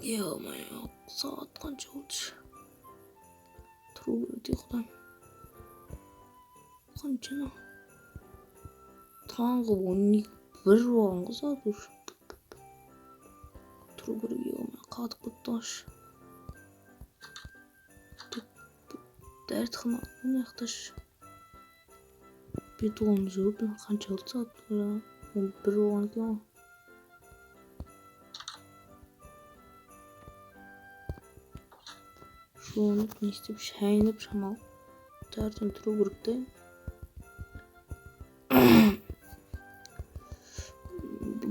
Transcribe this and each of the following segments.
Ё-моё, сағат қанша болды? Тұру керек ұйқыдан. Қанша мынау? Таңғы 12:01 болған ғой сағат уже. Тұру керек, ё-моё, қатып кетті ғой. Дәретхана мына жақта. Бет қолымды жуып, қанша болды сағат? 11 болған екен ғой. Жуынып, не істеп, шайынып, шамалы таңертең тұру керек та.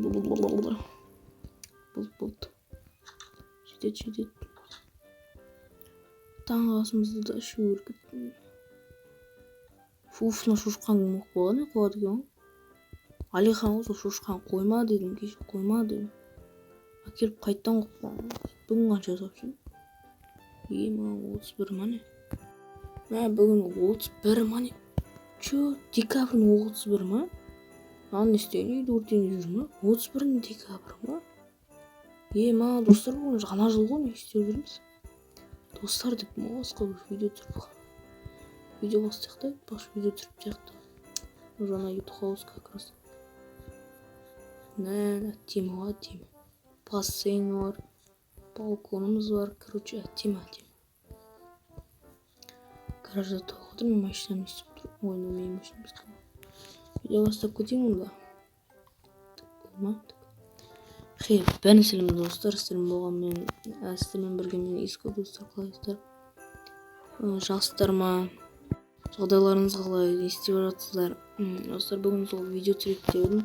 Болды, болды, жетеді, жетеді. Таңғы асымызды да ішу керек. Фуф, мына шошқаның кім қойып қойған, не қояды екен ғой? Әлихан ғой сол. Шошқаны қойма дедім кеше, қойма дедім, әкеліп қайтадан қойып қойған. Бүгін қанша вообще? Ема, 31 ма, не? Мә, бүгін 31 ма, не? Че, декабрьдің 31 ма? Мынаны не істеген, үйді өртеніп жүр ма? 31 декабрь ма? Ема, достар, бүгін жаңа жыл ғой, не істеп жүрміз, достар деп басқа бір видео түсіріп, видео бастайық та. Айтпақшы, видео түсіріп сияқты. Жаңа ютуб хаус как раз нә, әдемі ғой, әдемі. Бассейн бар, балконымыз бар, короче, әдемі, әдемі. Гаражда тоқ отыр. Мен машинам не істеп тұр? Ой, мынау менің машинам. Видео бастап кетейін онда ма? Хей, бәріне сәлем, достар! Сіздермен болған мен, сіздермен бірге мен, Иско. Достар, қалайсыздар, жақсыздар ма? Жағдайларыңыз қалай, не істеп жатсыздар? Достар, бүгін сол видео түсірейік деп едім,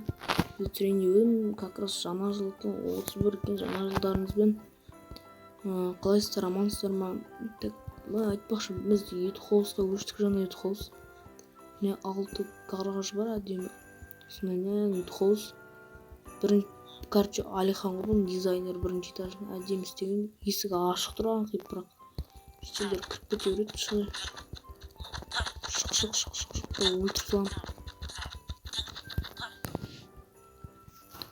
видео түсірейін деп едім. Как раз жаңа жыл екен, 31 екен. Жаңа жылдарыңызбен! Қалайсыздар, амансыздар ма? Так, айтпақшы, біз ютуб хаусқа көштік, жаңа ютуб хаус. Міне, алты гараж бар, әдемі сондай ютуб хаус. Бірінші, короче, Әлихан ғой бұның дизайнер. Бірінші этажын әдемі істеген, есігі ашық тұр аңқиып, бірақ шетелдер кіріп кете береді. Шық, шық, шық, шық, шық, өлтіріп саламын,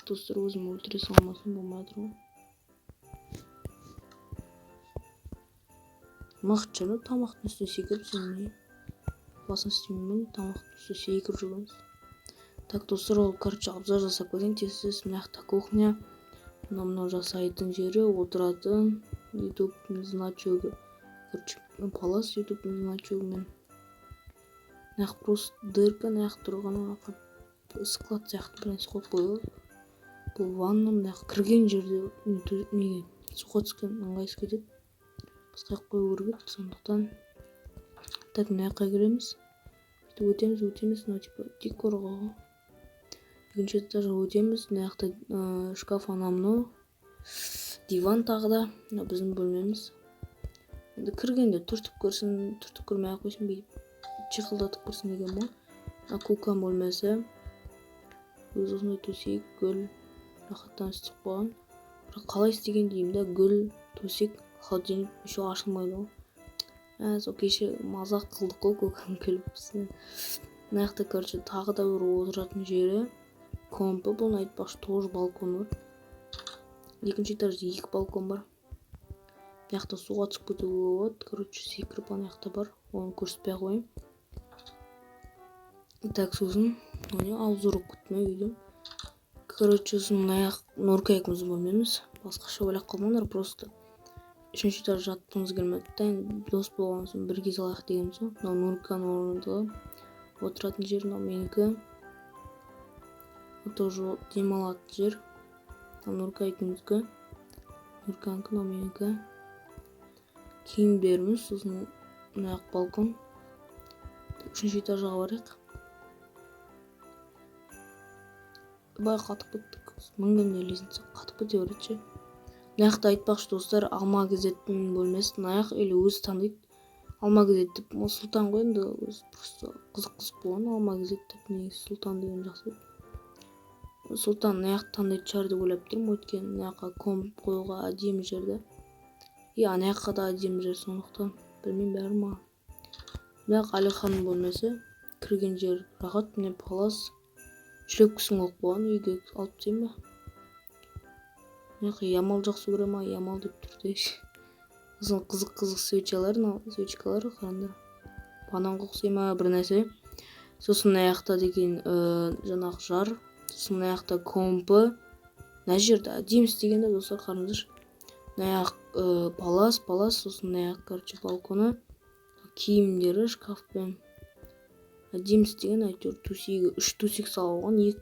достар. Өзім өлтіре салмасам болмай тұр ғой. Мықты жана тамақтың үстіне секіріп, сен не басын істемеймін, тамақтың үстіне секіріп жүргенбіз. Так, достар, ол, короче, обзор жасап кетейін тез тез. Мына жақта кухня, мынау мынау жасайтын жері, отыратын, ютубтың значогы, короче, палас ютубтың значогымен. Мына жақ просто дырка, мына жақ тұрған склад сияқты бір нәрсе қойып қойған. Бұл ванна. Мына жаққа кірген жерде неге суға түскен ыңғайсыз кетеді, басқа жаққа қою керек еді, сондықтан. Так, мына жаққа кіреміз, бүйтіп өтеміз, өтеміз. Мынау типа декор ғой. Екінші этажға өтеміз. Мына жақта шкаф, анау мынау, диван, тағы да. Мынау біздің бөлмеміз. Енді кіргенде түртіп көрсін, түртіп көрмей ақ қойсын, бүйтіп чиқылдатып көрсін деген ғой. Мына куканың бөлмесі. Өзі осындай төсек, гүл, рахаттанып істеп қойған. Бірақ қалай істеген деймін да. Гүл, төсек, холодильник еще ашылмайды ғой. Ә, сол кеше мазақ қылдық қой көкем келіп бізді. Мына жақта, короче, тағы да бір отыратын жері, компы. Бұны, айтпақшы, тоже балкон бар. Екінші этажда екі балкон бар. Мына жақта суға түсіп кетуге болады, короче, секіріп. Ана жақта бар, оны көрсетпей ақ қояйын. Так, сосын не, обзор болып кетті ме видео? Короче, сосын мына жақ Нұрка екеуміздің бөлмеміз. Басқаша ойлап қалмаңдар, просто үшінші этаж жатқымыз келмеді да, енді дос болған соң бірге салайық дегенбіз ғой. Мынау Нурканың орындығы, отыратын жер. Мынау менікі, тоже демалатын жер. Мынау Нурка екеуміздікі, Нурканікі, мынау менікі, киімдеріміз. Сосын мына жақ балкон. Үшінші этажға барайық. Былай қатып кеттік, мінгенде лестница қатып кете береді ше. Мына жақта, айтпақшы, достар, Алма Кезеттің бөлмесі. Мына жақ или өзі таңдайды Алма Кезет деп. Ол Сұлтан ғой енді, өзі просто қызық, қызық болған Алма Кезет деп. Негізі Сұлтан деген жақсы. Сұлтан мына жақты таңдайтын шығар деп ойлап тұрмын, өйткені мына жаққа комп қоюға әдемі жер да, и ана жаққа да әдемі жер, сондықтан білмеймін, бәрі маған. Мына жақ Әлиханның бөлмесі, кірген жер рахат. Міне, палас, шлепкісін қойып қойған, үйге алып тастайын ба? Мына Мына жаққа Ямал жақсы көре ма, Ямал деп тұр деші. Сосын қызық-қызық свечалар, мынау свечкалар, қараңдар. Бананға ұқсай ма бір нәрсе. Сосын мына жақта деген жаңағы жар. Сосын мына жақта компы. Мына жерде әдемі істеген да, достар, қараңдаршы. Мына жақ палас, сосын мына жақ, короче, балконы. Киімдері шкафпен. Әдемі істеген, әйтеуір төсегі, 3 төсек салып алған, екі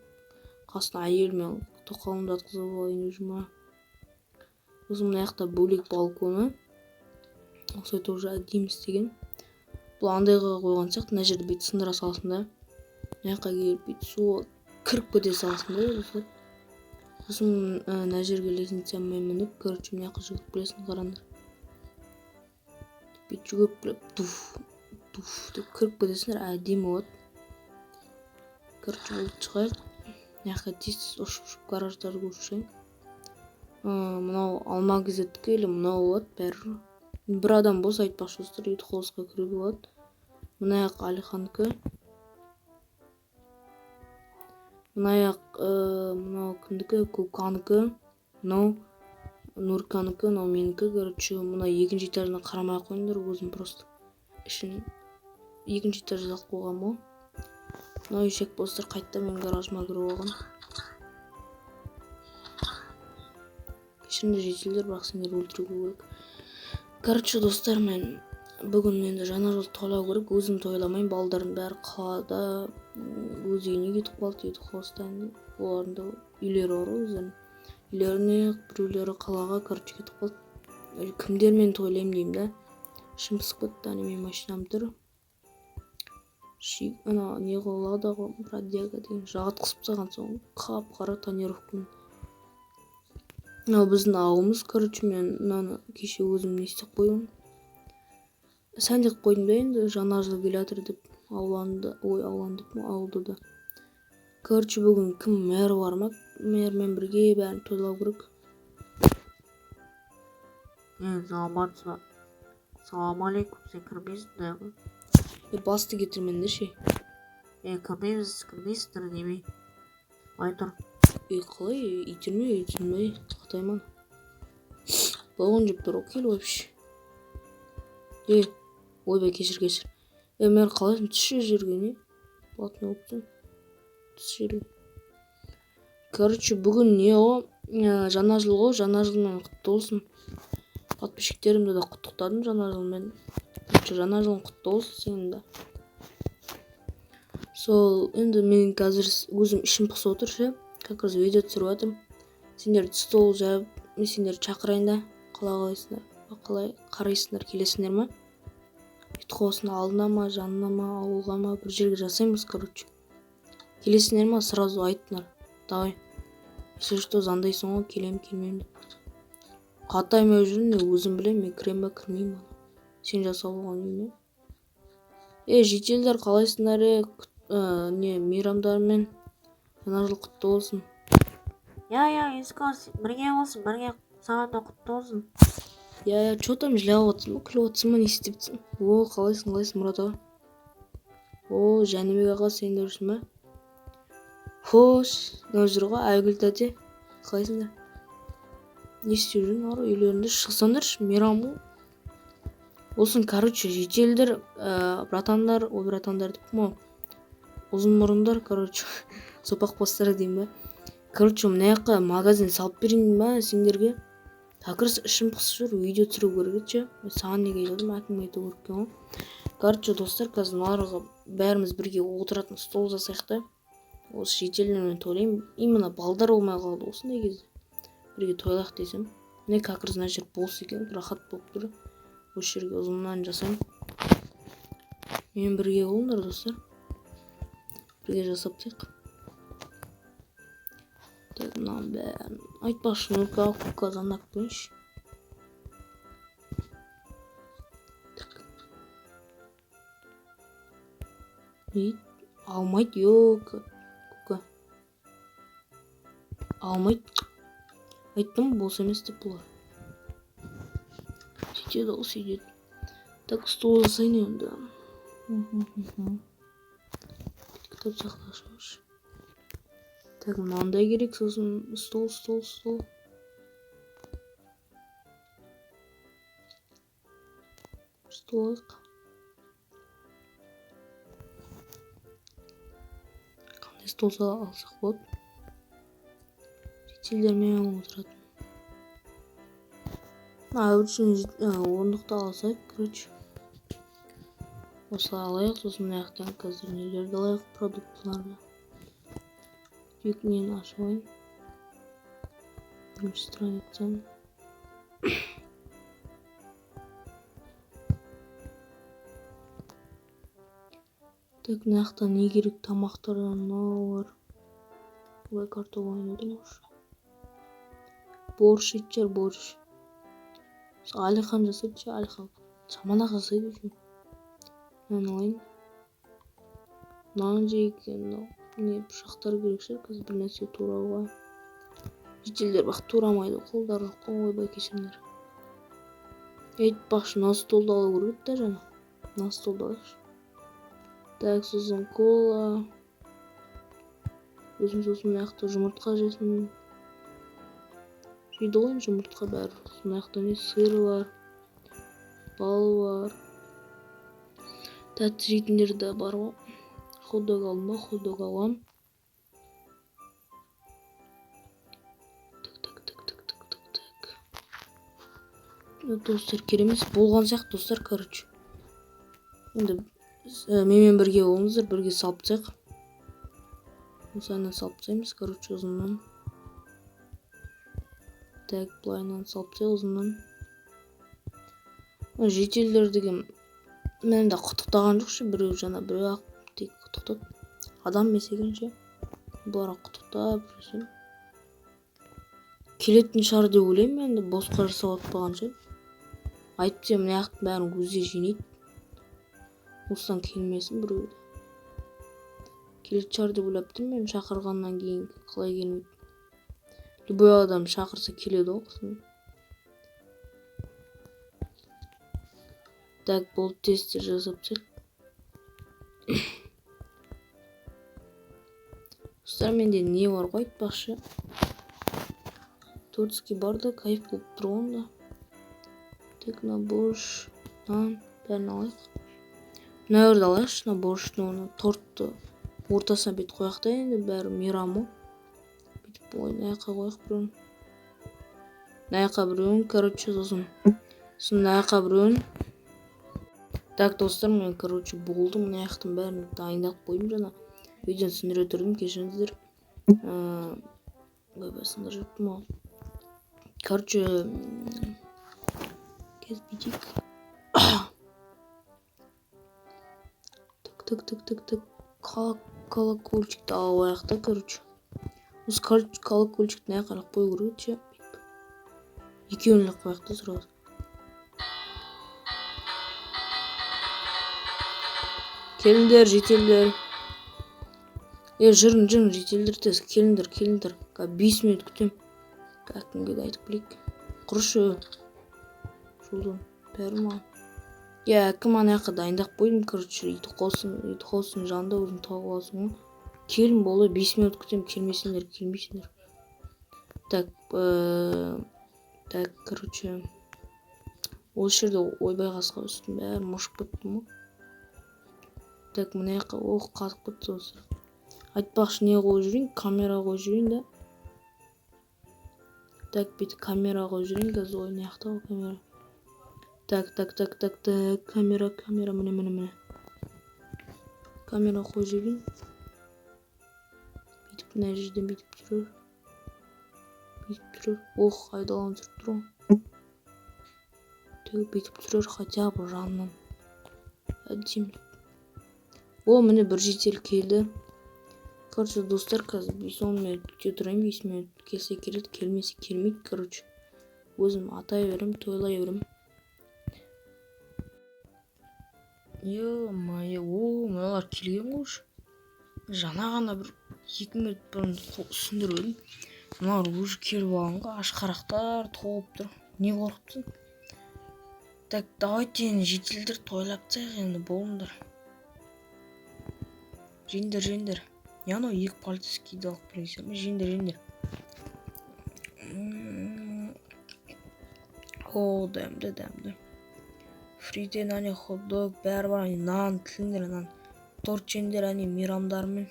қасына әйел мен тоқалын жатқызып алайын деп жүр ма. Сосын мына жақта бөлек балконы. Осылай тоже әдемі істеген. Бұл андайға қойған сияқты, мына жерде бүйтіп сындыра саласың да. Мына жаққа келіп бүйтіп суға кіріп кете саласың да, достар. Сосын мына жерге лестницамен мініп, короче, мына жаққа жүгіріп келесің, қараңдар. Бүйтіп жүгіріп келіп, туф, туф деп кіріп кетесіңдер, әдемі болады. Короче, болып шығайық. Мына жаққа тез тез ұшып ұшып гараждарды көріп шығайын. Мынау Алма кезеттікі или мынау болады бәрі. Бір адам болса, айтпақшы, достар, үй холлсқа кіруге болады. Мына жақ Алиханікі. Мына жақ мынау кімдікі? Куканікі. Мынау Нурканікі, мынау менікі. Короче, мына екінші этажына қарамай ақ қойыңдар, өзім просто ішін екінші этажда салып қойғанмын ғой. Мынау ешек достар қайтадан менің гаражыма кіріп алған. Кешіріңдер, жительдер, бірақ сендерді өлтіруге керек. Короче, достар, мен бүгін енді жаңа жыл тойлау керек. Өзім тойламаймын, балдардың бәрі қалада, өз үйіне кетіп қалды, үйді қоста енді. Олардың да үйлері бар ғой өздерінің. Үйлеріне, біреулері қалаға, короче, кетіп қалды. Кімдермен тойлаймын деймін да. Ішім пысып кетті, әне менің машинам тұр. Ана не қылады ғой, бродяга деген жатқызып тастаған соң қап-қара тонировкамен. Мынау біздің ауылымыз, короче, мен мынаны кеше өзім не істеп қойдым. Сәндеп қойдым да енді, жаңа жыл келе жатыр деп ауланды, ой, ауланды деп, ауылды да. Короче, бүгін кім мэр бар ма? Мэрмен бірге бәрін тойлау керек. Саламатсыз ба? Салам алейкум, сен кірмейсің бе? Басты кетірмеңдерші. Кірмейміз, кірмейсіңдер демей. Ай тұр. Қалай итерме, итерме, қатайман. Балғын жеп тұр, кел вообще. Ойбай, кешір, кешір. Мэр, қалайсың? Түсші жерге, не? Платный болып тұрсың. Түс жерге. Короче, бүгін не о? Жаңа жыл ғой, жаңа жылмен құтты болсын. Подписчиктерімді де құттықтадым жаңа жылмен. Короче, жаңа жылың құтты болсын сенің де. Сол, енді мен қазір өзім ішім пысып отыр ше. Как раз видео түсіріп жатырмын. Сендерді стол жайып, мен сендерді шақырайын да. Қалай қалайсыңдар? Қалай қарайсыңдар, келесіңдер ма? Ұйытқы алдына ма, жанына ма, ауылға ма, бір жерге жасаймыз, короче. Келесіңдер ма, сразу айттыңдар. Давай. Если что, звондайсың ғой, келем, келмеймін деп. Қатаймай жүрмін, мен өзім білемін, мен кірем ба, кірмеймін ба. Сен жасап алған үйіңе. Жительдер, қалайсыңдар, не, мейрамдармен жаңа жыл құтты болсын. Я, я, Еско, бірге болсын, бірге саған да құтты болсын. Я, я, чё там жылап отырсың ба, күліп отырсың ба, не істеп тұрсың? О, қалайсың, қалайсың, Мұрат аға? О, Жәнібек аға, сен де жүрсің ба? Хош, мынау жүр ғой, Айгүл тәте. Қалайсыңдар? Не істеп жүрсің, ары үйлерінде шықсаңдаршы, мейрам ғой. Болсын, короче, жительдер, братандар, ой, братандар деп ма? Ұзын мұрындар, короче, сопақ бастар деймін ба? Короче, мына жаққа магазин салып берейін ба сендерге? Как раз ішім пысып жүр, видео түсіру керек еді ше. Мен саған неге айтып жатырмын, әкімге айту керек екен ғой. Короче, достар, қазір мыналарға бәріміз бірге отыратын стол жасайық та. Осы жительдермен тойлаймын. Именно балдар болмай қалды осындай кезде. Бірге тойлайық десем. Міне, как раз мына жер бос екен, рахат болып тұр. Осы жерге ұзыннан жасаймын. Мен бірге болыңдар, достар. Бірге жасап тастайық. Так, мынаның бәрін айтпақшы, Нурка, Кука звондап қояйыншы. Так. Не? Алмайды, yok. Кука. Алмайды. Айттым, бос емес деп бұлар. Сөйтеді ол, сөйтеді. Так, стол жасайын енді. Кітап сақтағыш. Так, мынандай керек, сосын стол, стол, стол. Стол алайық. Қандай стол алсақ болады? Жительдермен отыратын. Мына үшін орындықты алсақ, короче. Осылай алайық, сосын мына жақтан қазір нелерді алайық, продуктыларды. Екі нені ашып алайын. Бірінші страницаны. Так, мына жақта не керек тамақтардан мынау бар. Ой, картоп алайын дедім уже. Борщ жейтін шығар, борщ. Әлихан жасайды ше, Әлихан. Жаман ақ жасайды еще. Мынаны алайын. Нан жейік енді. Не пышақтар керек шығар, қазір бір нәрсе турауға. Жительдер бақ турамайды, қолдары жоқ қой, ойбай кешіріңдер. Айтпақшы, мына столды алу керек еді да жаңа. Мына столды алайықшы. Так, сосын кола. Өзім сосын мына жақта жұмыртқа жесін. Жейді ғой енді жұмыртқа бәрі. Сосын мына жақта не сыр бар, бал бар. Тәтті жейтіндер де бар ғой. Хот-дог алдым ба? Хот-дог аламын. Так, так, так, так, так, так, так. Достар, керек емес болған сияқты, достар, короче. Енді менімен бірге болыңыздар, бірге салып тастайық. Осылайынан салып тастаймыз, короче, ұзыннан. Так, былайынан салып тастайық ұзыннан. Жительдер деген мені де құттықтаған жоқ ше, біреу жаңа, біреу ақ тек құттықтады. Адам емес екен ше. Бұларға құттықтап жүрсем. Келетін шығар деп ойлаймын енді, босқа жасап атпаған ше. Әйтпесе мына жақтың бәрін өзі жинайды. Осыдан келмесін біреу де. Келетін шығар деп ойлап тұрмын мен, шақырғаннан кейін қалай келмейді. Любой адам шақырса келеді ғой қысым. Так, болды, тез-тез жасап тастайық. Достар, менде не бар ғой айтпақшы. Турецкий бар да, кайф болып тұр ғой онда. Так, мына борщ, нан, бәрін алайық. Мына жерді алайықшы, мына борщтың орнына тортты ортасына бүйтіп қояйық та, енді бәрі мейрам ғой. Бүйтіп ой, мына жаққа қояйық біреуін. Мына жаққа біреуін, короче, сосын мына жаққа біреуін. Так, достар, мен, короче, болды, мына жақтың бәрін дайындап қойдым жаңа. Видеоны түсіндіре тұрдым, кешіріңіздер. Ойбай, сындырып жіберіппін ғой. Короче, қазір бүйтейік. Так, так, так, так, так. Колокольчикті алып алайық та, короче. Осы колокольчикті мына жаққа қою керек еді ше. Екеуін іліп қояйық та сразу. Келіңдер, жительдер. Жүрің, жүрің, жительдер, тез келіңдер, келіңдер. Қазір 5 минут күтем. Әкімге де айтып келейік. Құрышы. Жолдан бәрі маған. Әкім ана жаққа дайындап қойдым, короче, ит қоссын жанында өзің тауып аласың ғой. Келін болды, 5 минут күтем, келмесеңдер, келмейсіңдер. Так, так, короче, осы жерде ойбай қасқа үстім бәрі мышып кеттім ғой. Так, мына жаққа, ох, қатып кетті осы. Айтпақшы, не қойып жүрейін, камера қойып жүрейін да. Так, бүйтіп камера қойып жүрейін, қазір ой, мына жақта ғой камера. Так, так, так, так, так, камера, камера, міне, міне, міне. Камера қойып жіберейін. Бүйтіп мына жерден бүйтіп жүрер. Бүйтіп жүрер. Ох, айдаланы түсіріп тұр ғой. Тегі бүйтіп жүрер хотя бы жанынан. Әдемі. О, міне бір житель келді. Короче, достар, қазір 5-10 минут күте тұрайын, 5 минут келсе келеді, келмесе келмейді, короче. Өзім атай берем, тойлай берем. Ё-моё, о, мыналар келген ғой уже. Жаңа ғана бір 2 минут бұрын түсіндіріп едім. Мыналар уже келіп алған ғой, ашқарақтар толып тұр. Не қорқыпсың? Так, давайте енді жительдер тойлап тастайық енді, болыңдар. Жеңдер, жеңдер. Не анау екі полицейскийді алып келесіздер ме? Жеңдер, жеңдер. О, дәмді, дәмді. Фриден әне хот дог, бәрі бар, әне нан, тіліңдер нан, торт жеңдер, әне мейрамдармен.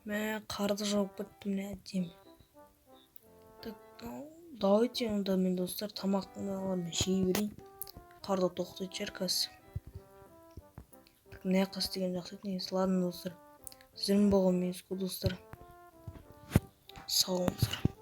Мә, қарды жауып кетті, міне, әдемі. Так, давайте онда мен, достар, тамақтың барлығын жей берейін. Қар да тоқтайтын шығар қазір. Так, мына жаққа істеген жақсы еді негізі. Ладно, достар, сіздермен болған мен, достар, сау болыңыздар.